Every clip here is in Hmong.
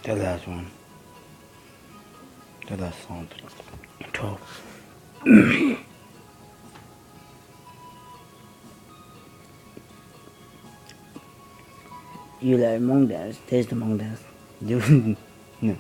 The last one. The last song. Twelve. You like Hmong dance? Taste the Hmong dance. You, no.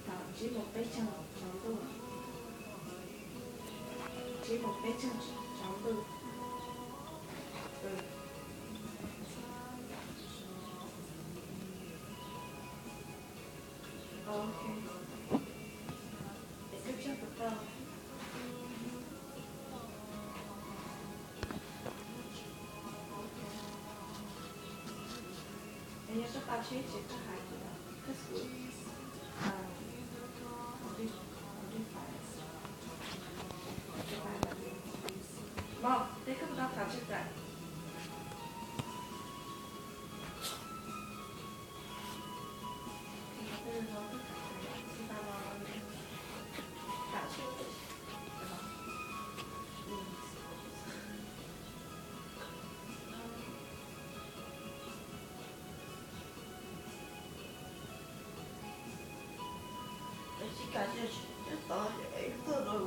Tau, ntsib mus peb caug tsaus ntuj. Ntsib mus peb caug tsaus ntuj. Ok. Es koj coj puas tau? Es yog koj tau tsheb ces koj hais tias koj xav, kuv li, kuv li fais, fais lawm. Mom, teb koj puas tau thov tsheb tawm? Tsis kav tsij tov es tuaj rau